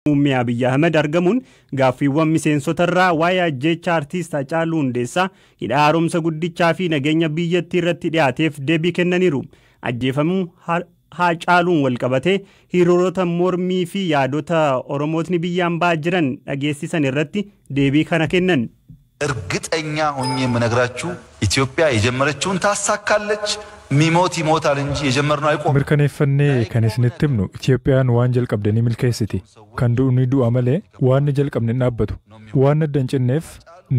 Muummee Abiyyi Ahmed argamuun gaaffiiwwan miseensotarraa waa'ee ajjeechaa artiist Hacaaluu Hundeessaa, hidha haaromsa guddichaa fi nageenya biyyattii irratti dhiyaateef deebii kennaniiru. Ajjeefamuu Hacaaluun walqabatee hiriirota mormii fi yaadota Oromootni biyyaan ba'aa jiran dhageessisan irratti deebii kana kennan. እርግጠኛ ሆኜ የምነግራችሁ ኢትዮጵያ የጀመረችውን ታሳካለች። ሚሞት ይሞታል እንጂ የጀመርነው አይቆምም። Mirkaneeffannee kan isinitti himnu, Itoophiyaan waan jalqabde ni milkeessiti. Kan du'u ni du'a malee waan ni jalqabne hin dhaabbatu. Waan adda hin cinneef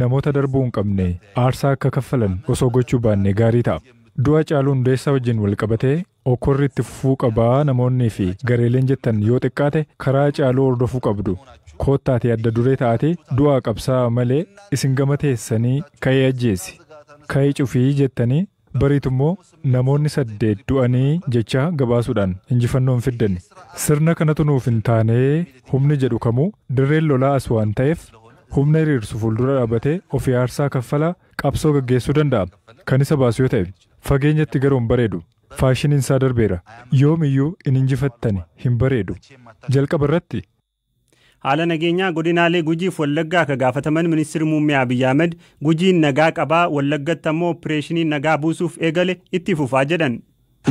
namoota darbuu hin qabne aarsaa akka kaffalan osoo gochuu baanne gaarii ta'a. Du'a Hacaaluu Hundeessaa wajjin wal qabatee okkorri itti fufuu qabaa namoonnii fi gareeleen jettan yoo xiqqaate karaa Hacaaluu hordofuu qabdu. Koottaatee adda duree taatee du'aa qabsaa malee isin gama teessanii ka'ee ajjeesi, ka'ee cufii jettanii bariitu immoo namoonni 8 du'anii jecha gabaasuudhaan injifannoo hin fiddanne. Sirna kanatu nuuf hin taanee humni jedhu kamuu dirreen lolaa as waan ta'eef humna hiriirsu fuuldura dhaabbatee ofii aarsaa kaffalaa qabsoo gaggeessuu danda'a. Kan isa baasu yoo ta'e fageenyatti garuu hin bareedu. Faashiniin isaa darbeera. Yoomiyyuu hin injifattani, hin bareedu. Jalqaba irratti Haala nageenyaa godinaalee Gujiif Wallaggaa akka gaafataman ministeerri muummee Abiyyi Ahmed, Gujiin nagaa qabaa, Wallaggatti ammoo opereeshinii nagaa buusuuf eegale itti fufaa jedhan.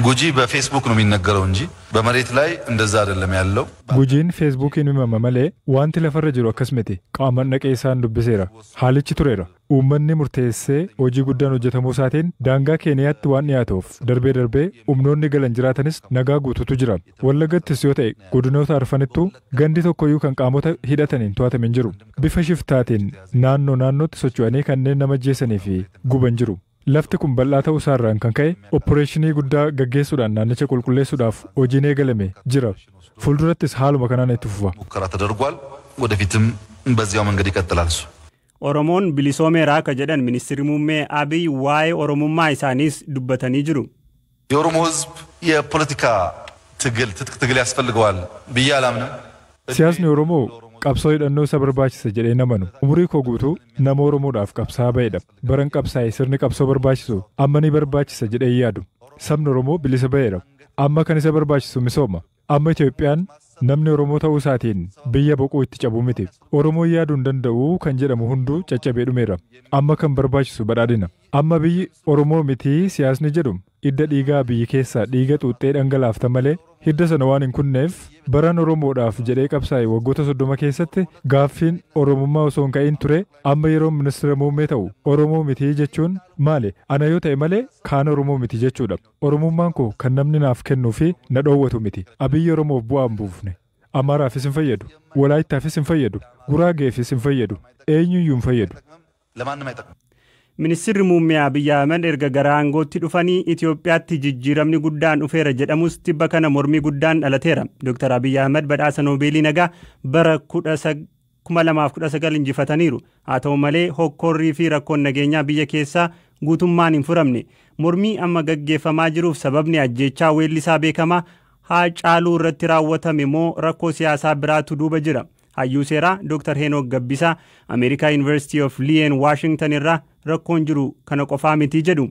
ጉጂ በፌስቡክ ነው የሚነገረው እንጂ በመሬት ላይ እንደዛ አይደለም ያለው። Gujiin Feesbuukiin himama malee wanti lafarra jiru akkas miti. Qaamaan dhaqee isaan dubbiseera. Haalichi tureera. Uummanni murteessee hojii guddaan hojjetamuu isaatiin daangaa Keeniyaatti waan dhiyaatuuf darbee darbee humnoonni galan jiraatanis nagaa guututu jira. Wallaggattis yoo ta'e godinoota arfanittuu gandi tokkoyyuu kan qaamota hidhataniin to'atame hin jiru. Bifa shiftaatiin naannoo naannootti socho'anii kanneen nama ajjeesanii fi guban jiru. Lafti kun bal'aa ta'uu isaarraan kan ka'e opereeshinii guddaa gaggeessuudhaan naannicha qulqulleessuudhaaf hojiin eegalame jira. Fuuldurattis haaluma kanaan itti fufa. ሙከራ ተደርጓል። ወደፊትም በዚያው መንገድ ይቀጥላል። እሱ Oromoon bilisoomeera akka jedhan ministeerri muummee Abiy waa'ee Oromummaa isaaniis dubbatanii jiru. የኦሮሞ ሕዝብ የፖለቲካ ትግል ትጥቅ ትግል ያስፈልገዋል ብዬ አላምንም። Siyaasni Oromoo qabsoo hidhannoo isa barbaachisa jedhee namanu. Umurii koo guutuu nama Oromoodhaaf qabsaa'aa ba'edha. Baran qabsaa'e sirni qabsoo barbaachisu amma ni barbaachisa jedhee yaadu. Sabni Oromoo bilisa ba'eera. Amma kan isa barbaachisu misooma. Amma Itoophiyaan namni Oromoo ta'uu isaatiin biyya boquu itti cabu miti. Oromoon yaaduu hin danda'u kan jedhamu hunduu caccabee dhumeera. Amma kan barbaachisu badhaadhina. Amma biyyi Oromoo miti siyaasni jedhu hidda dhiigaa biyyi keessaa dhiiga xuuxxee dhangalaafta malee hidda sana waan hin kunneef baran Oromoodhaaf jedhee qabsaa'e waggoota 30 keessatti gaaffiin Oromummaa osoo hin ka'in ture. Amma yeroo ministeera muummee ta'u Oromoo miti jechuun maali? Ana yoo ta'e malee kaan Oromoo miti jechuudha. Oromummaan koo kan namni naaf kennuu fi na dhoowwatu miti. Abiyyi Oromoof bu'aa hin buufne. Amaaraafis hin fayyadu. Walaayittaafis hin fayyadu. Guraageefis hin fayyadu. Eenyuyyuu hin fayyadu. ለማንም አይጠቅም። Ministeerri muummee Abiyyi Ahmed erga gara aangootti dhufanii Itoophiyaatti jijjiiramni guddaan dhufeera jedhamus tibba kana mormii guddaan dhalateera. Dr. Abiyyi Ahmed badhaasa Noobeelii nagaa bara 2019 injifataniiru. Haa ta'u malee hokkorrii fi rakkoon nageenyaa biyya keessaa guutummaan hin furamne. Mormii amma gaggeeffamaa jiruuf sababni ajjeechaa weellisaa beekamaa Haacaaluu irratti raawwatame moo rakkoo siyaasaa biraatu duuba jira? Hayyuu seeraa Dr. Henook Gabbisaa Ameerikaa University of Lee Washington irraa rakkoon jiru kana qofaa miti jedhu.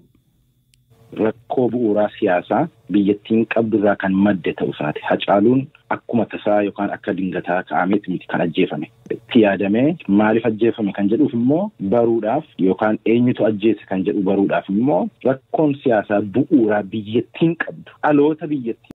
Rakkoo bu'uuraa siyaasaa biyyattiin qabdurraa kan madde ta'uu isaati. Hacaaluun akkuma tasaa yookaan akka dingataa ka'ameeti miti kan ajjeefame. Itti yaadamee maaliif ajjeefame kan jedhuuf immoo baruudhaaf, yookaan eenyutu ajjeese kan jedhu baruudhaaf immoo, rakkoon siyaasaa bu'uuraa biyyattiin qabdu dhaloota biyyattii